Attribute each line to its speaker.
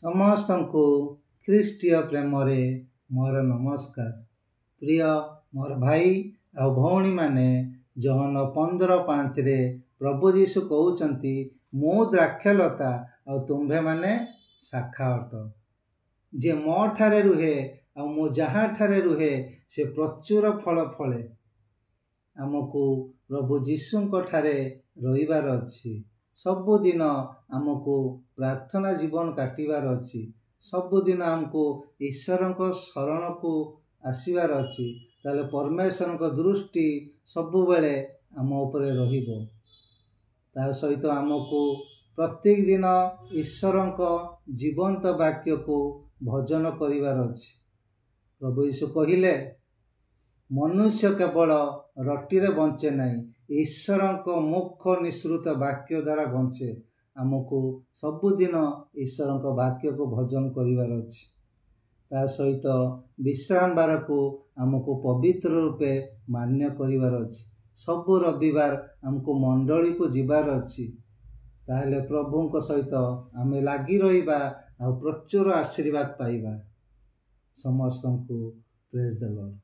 Speaker 1: ସମସ୍ତଙ୍କୁ ଖ୍ରୀଷ୍ଟୀୟ ପ୍ରେମରେ ମୋର ନମସ୍କାର। ପ୍ରିୟ ମୋର ଭାଇ ଆଉ ଭଉଣୀମାନେ, ଯୋହନ 15:5ରେ ପ୍ରଭୁ ଯୀଶୁ କହୁଛନ୍ତି, ମୁଁ ଦ୍ରାକ୍ଷାଲତା ଆଉ ତୁମ୍ଭେମାନେ ଶାଖା ଅଟ। ଯିଏ ମୋ ଠାରେ ରୁହେ ଆଉ ମୁଁ ଯାହାଠାରେ ରୁହେ, ସେ ପ୍ରଚୁର ଫଳ ଫଳେ। ଆମକୁ ପ୍ରଭୁ ଯୀଶୁଙ୍କ ଠାରେ ରହିବାର ଅଛି। ସବୁଦିନ ଆମକୁ ପ୍ରାର୍ଥନା ଜୀବନ କାଟିବାର ଅଛି। ସବୁଦିନ ଆମକୁ ଈଶ୍ୱରଙ୍କ ଶରଣକୁ ଆସିବାର ଅଛି। ତାହେଲେ ପରମେଶ୍ୱରଙ୍କ ଦୃଷ୍ଟି ସବୁବେଳେ ଆମ ଉପରେ ରହିବ। ତା ସହିତ ଆମକୁ ପ୍ରତ୍ୟେକ ଦିନ ଈଶ୍ୱରଙ୍କ ଜୀବନ୍ତ ବାକ୍ୟକୁ ଭଜନ କରିବାର ଅଛି। ପ୍ରଭୁ ଯୀଶୁ କହିଲେ, ମନୁଷ୍ୟ କେବଳ ରଟିରେ ବଞ୍ଚେ ନାହିଁ, ଈଶ୍ୱରଙ୍କ ମୁଖ ନିଃସୃତ ବାକ୍ୟ ଦ୍ୱାରା ବଞ୍ଚେ। ଆମକୁ ସବୁଦିନ ଈଶ୍ୱରଙ୍କ ବାକ୍ୟକୁ ଭଜନ କରିବାର ଅଛି। ତା ସହିତ ବିଶ୍ରାମ ବାରକୁ ଆମକୁ ପବିତ୍ର ରୂପେ ମାନ୍ୟ କରିବାର ଅଛି। ସବୁ ରବିବାର ଆମକୁ ମଣ୍ଡଳୀକୁ ଯିବାର ଅଛି। ତାହେଲେ ପ୍ରଭୁଙ୍କ ସହିତ ଆମେ ଲାଗି ରହିବା ଆଉ ପ୍ରଚୁର ଆଶୀର୍ବାଦ ପାଇବା। ସମସ୍ତଙ୍କୁ ପ୍ରେଜ୍ ଦ ଲର୍ଡ।